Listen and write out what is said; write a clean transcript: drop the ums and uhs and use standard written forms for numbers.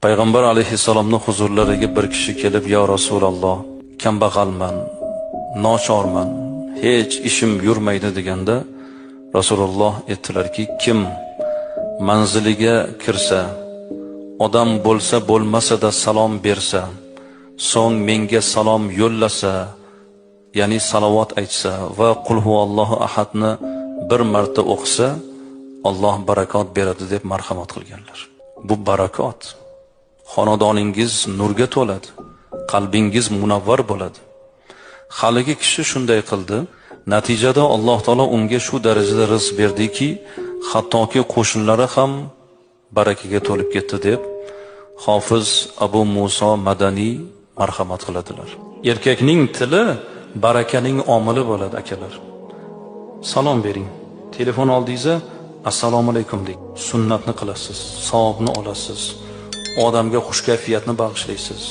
Payg'ambar alayhissalomning huzurlariga bir kishi kelib, "Ya Rasululloh, kambag'alman, nochorman, hech ishim yurmaydi" deganda, Rasululloh aytdilarki, kim manziliga kirsa, odam bo'lsa bo'lmasa-da salom bersa, so'ng menga salom yo'llasa, ya'ni salovat aytsa va qul huvallohu ahadni bir marta o'qisa, Alloh barakot beradi deb marhamat qilganlar. Bu barakot. Xonadoningiz nurga to'ladi, qalbingiz munavvar bo'ladi. Haligi kishi shunday qildi. Natijada Alloh taolo unga shu darajada rizq berdiki, hattoki qo'shinlari ham barakaga to'lib ketdi deb Hofiz Abu Muso Madaniy marhamat qiladilar. Erkakning tili barakaning omili bo'ladi, akalar. Salom bering. Telefon oldingizda assalomu alaykum deng. Sunnatni qilasiz, savobni olasiz. Odamga xush kayfiyatni bag'ishlaysiz.